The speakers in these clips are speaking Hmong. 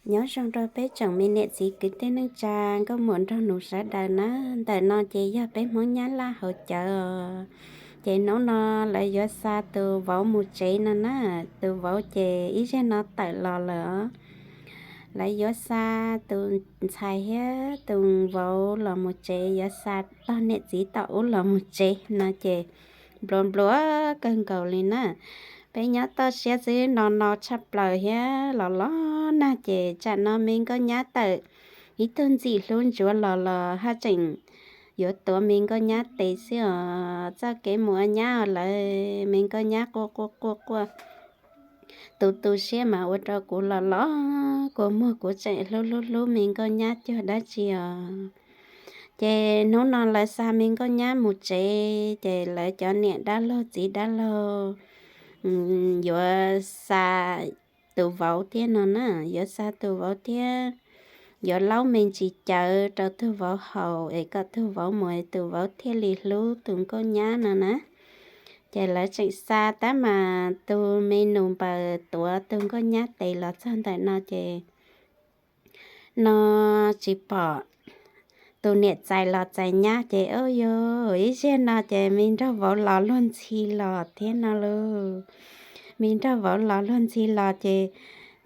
Nyob zoo rau peb tsoom me niam txiv kwv tij neej tsa nkauj muam nraug nus sawv daws na. Ntawm no ces yog peb Hmoob Nyab Laj haus cawv os. Ces hnub no lawv yuav xa tus vauv mus tsev no na. Tus vauv ces ib zaug no tawm los lawm os. Lawv yuav xa tus ntxhais thiab tus vauv los mus tsev, yuav xa tog niam txiv tom ub los mus tsev no ces nplua nplua kawg nkaus li na. Peb nyob toj siab xwb no no tshaj plaws thiab los los nag ces tsam no me nkauj nyab tawm ib tug ntxim hlub ntsuav los los haj tseem yuav tuav me nkauj nyab tes xwb os. Txoj kev mus ua nyab lawv me nkauj nyab quaj quaj quaj quaj tu tu siab mas ua rau kuv los los kua muag, kuv tseem hlub hlub hlub me nkauj nyab cuag dab tsi os. Ces hnub no lawv xa me nkauj nyab mus tsev ces lawv cov niam dab laug txiv dab laug yuav xa tus vauv thiab no na, yuav xa tus vauv thiab yuav laub me ntsis cawv rau tus vauv haus es kom tus vauv mus es tus vauv thiaj li hlub tus nkauj nyab no na. Ces lawv tseem xa tab mas tus me nus npaws tuav tus nkauj nyab tes los txog ntawm no ces no tsis pom tus niam txais los txais nyab ces ua yuav ib zaug no ces me nraug vauv los luag ntxhi los thiab no lauj. Me nraug vauv los luag ntxhi los ces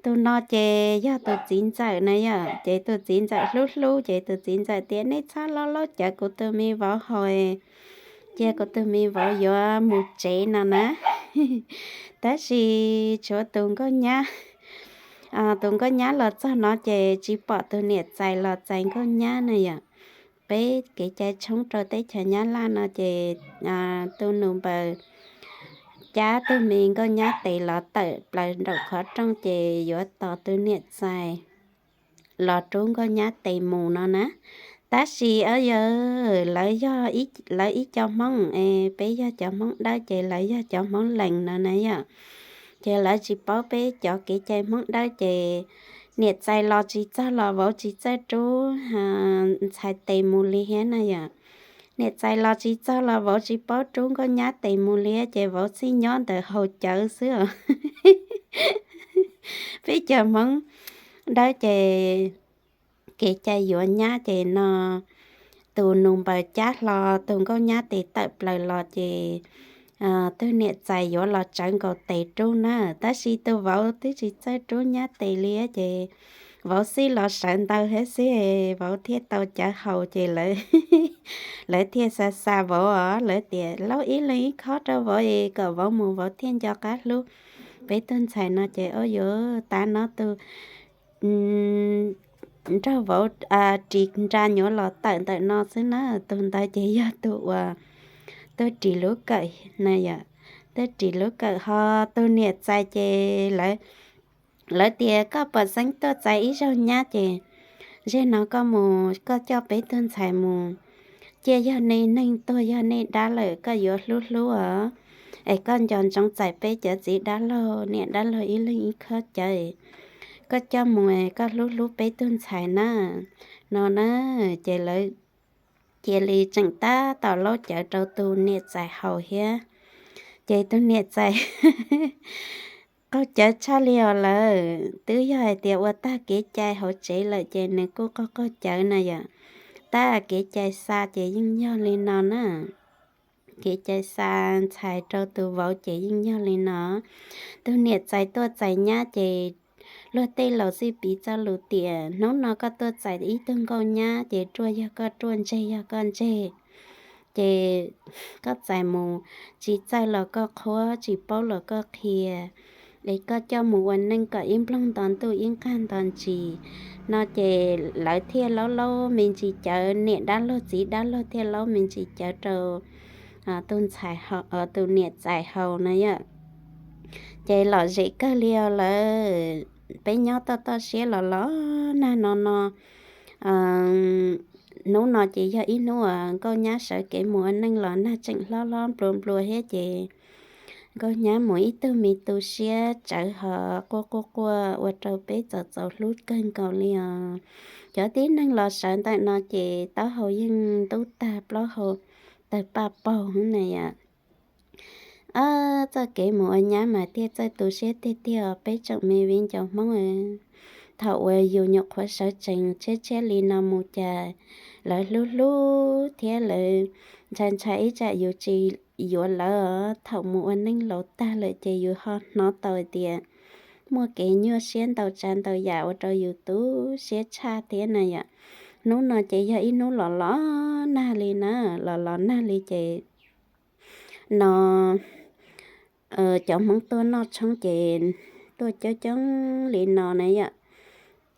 tus no ces yog tus txiv ntxawm na yom, ces tus txiv ntxawm hlub hlub ces tus txiv ntxawm tias nej txhob laub laub cawv kuv tus me vauv haus, cia kuv tus me vauv yuav mus tsev no na. Tab sis tshuav tus nkauj nyab, tus nkauj nyab los txog no ces tsis pom tus niam txais los txais nkauj nyab na yom. Peb kev cai tshoob rau teb chaws Nyab Laj no ces tus nus npaws cab tus me nkauj nyab tes los tawm plaws nraum qhov rooj ces yuav tos tus niam txais los rub nkauj nyab tes mus no na. Tab sis yog lawv, lawv ib co Hmoob es peb yog cov Hmoob Dawb ces lawv yog cov Hmoob Lees no na yom. Ces lawv tsis paub peb cov kev cai Hmoob Dawb ces niam txais los tsis txog los vauv tsis txawj rub ntxhais tes mus li thiab na yom. Niam txais los tsis txog los vauv tsis paub rub nkauj nyab tes mus li ces vauv txij nyob ntawm haus cawv xwb os. Peb cov Hmoob Dawb ces kev cai yuav nyab ces no tus nus npaws cab hlo tus nkauj nyab tes tawm plaws los ces tus niam txais yuav los tsawv nkaus tes rub na, tab sis tus vauv twb tsis txawj rub nyab tes li ces vauv xij los sawv ntawd thiab xwb, vauv thiaj tau cawv haus ces lawv, lawv thiaj xa xa vauv os, lawv tias laub ib leeg ib khob rau vauv es kom vauv mus vauv thiaj nco qab hlub peb tug ntxhais no ces ua yuav tav no tus nraug vauv ris nra nyuav los tawm ntawm no xwb na, tus ntawd ces yog tus uas tuaj ris lub kawm na yom, tuaj ris lub kawm ho tus niam txais ces lawv, lawv tias koj pom xeeb tuaj txais ib zaug nyab ces zeg no koj mus koj coj peb tug ntxhais mus ciaj yog nej neeg tuag yog nej dab lawm koj yuav hlub hlub os, es koj nco ntsoov txais peb cov txiv dab laug niam dab laug ib leeg ib khob cawv, koj coj mus koj hlub hlub peb tug ntxhais na, no na. Ces lawv cia li tseem tab tom laub cawv rau tus niam txais haus thiab. Ces tus niam txais qaug cawv tshaj li os lawm, twb yog hais tias ua tag kev cai hauv tsev lawm ces nws kuj qaug qaug cawv na yom. Tab kev cai xa ces yeej yog li no na, kev cai xa ntxhais rau tus vauv ces yeej yog li no. Tus niam txais tuaj txais nyab ces luag tej laus xij piv txoj lus tias hnub no koj tuaj txais ib tug nkauj nyab ces ruaj yog koj ruaj ntseg yog koj ntseg, ces koj txais mus tsis txawj los koj qhuab, tsis paub los koj qhia, es koj coj mus ua neej kom ib nplooj nto ntuj ib nqag nto ntsis, no ces lawv thiaj laub laub me ntsis cawv, niam dab laug txiv dab laug thiaj laub me ntsis cawv rau tus ntxhais, tus niam txais haus na yom. Ces lom zem kawg li os lawm, peb nyob toj toj siab los los nag no no, hnub no ces yog ib hnub uas nkauj nyab sawv kev mus ua neej los nag tseem hlob hlob nplua nplua thiab ces nkauj nyab mus ib tug me tu siab tsawv ho quaj quaj quaj ua rau peb txaus txaus hlub kawg nkaus li os. Cov tib neeg los sawv ntawm no ces taub hau yeej ntub tag, plaub hau tawg paj paug na yom. Txoj kev mus ua nyab mas thiaj txawj tu siab tiag tiag os peb tsoom me viv ncaus Hmoob. thaum uas yus nyuam qhuav sawv tsees tshiab tshiab li no mus cas lawv hlub hlub thiab lawv ntshai ntshai ib tsam yus tsis yuav lawv. Thaum mus ua neej laus tag lawm ces yus ho hnov tau hais tias muaj kev nyuaj siab ntau tsav ntau yam ua rau yus tu siab tshaj thiab na yom. Hnub no ces yog ib hnub los los nag li na, los los nag li ces no cov Hmoob tuaj noj tshoob ces tuaj coob coob li no na yom.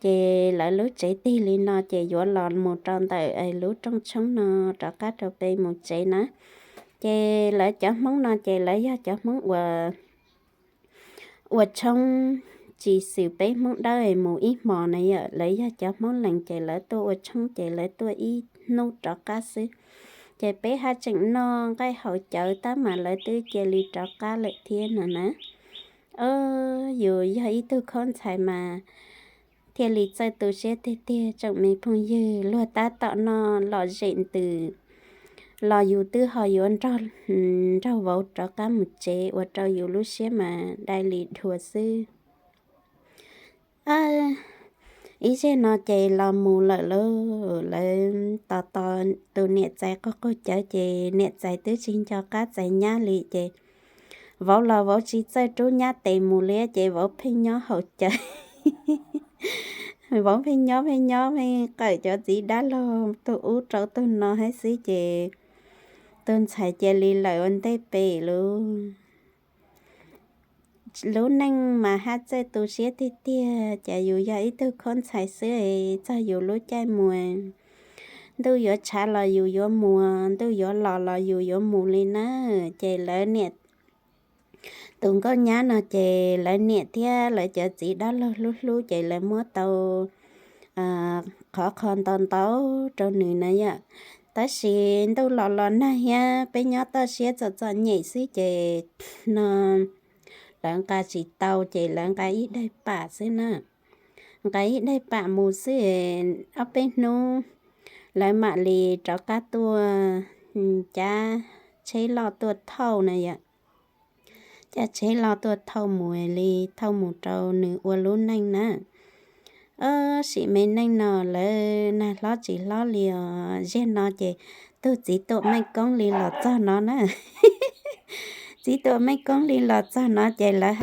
Ces lawv lub tsev tig li no ces yuav los mus rau ntawm lub rooj tshoob no rov qab rau pem mus tsev na. Ces lawv cov Hmoob no ces lawv yog cov Hmoob uas ua tshoob tsis xws peb Hmoob Dawb mus ib hmos na yom. Lawv yog cov Hmoob Lees ces lawv tuaj ua tshoob ces lawv tuaj ib hnub rov qab xwb. Ces peb haj tseem noj nqaij haus cawv tab mas lawv twb cia li rov qab lawm thiab no na. Yus yog ib tug khaub ntxhais mas thiaj li txawj tu siab tiag tiag tsoom me phooj ywg. Luag tab tom noj lom zem ntws los yus twb ho yuav nrog vauv rov qab mus tsev ua rau yus lub siab mas dai li dhua xwb. Ib zig no ces los mus lawm lauj, lawv tos tos tus niam tais qaug qaug cawv ces niam tais twb tsis nco qab txais nyab li ces vauv los vauv tsis txawj rub nyab tes mus li ces vauv pheej nyob haus cawv. Vauv pheej nyob pheej nyob pheej qawm cov txiv dab laug tus ub rau tus no hab xwb ces tus ntxhais cia li lawm ua ntej pem lauj. Lub neej mas haj txawj tu siab tiag tiag, ces yus yog ib tug khaub ntxhais xwb, txog yus lub caij mus, ntuj yuav tshav los yus yuav mus, ntuj yuav los los yus yuav mus li na. Ces lawv niam, tus nkauj nyab no ces lawv niam thiab lawv cov txiv dab laug hlub hlub ces lawv muab tau qhov qho ntau ntau rau nws na yom. Tab sis ntuj los los nag thiab peb nyob toj siab txom txom nyem xwb ces no lawv nqa tsis tau ces lawv nqa ib daim pam xwb na. Nqa ib daim pam mus xwb, ob peb hnub lawv mam li rov qab tuaj, cab tsheb loj tuaj thauj na yom. Cab tsheb loj tuaj thauj mus li, thauj mus rau nws ua lub neej na. Sim me neej no lawv nag hlob tsis hlob li os, ziag no ces tug txiv tuam meej koob li los txog no na. Txiv tuam meej koob li los txog no ces lawv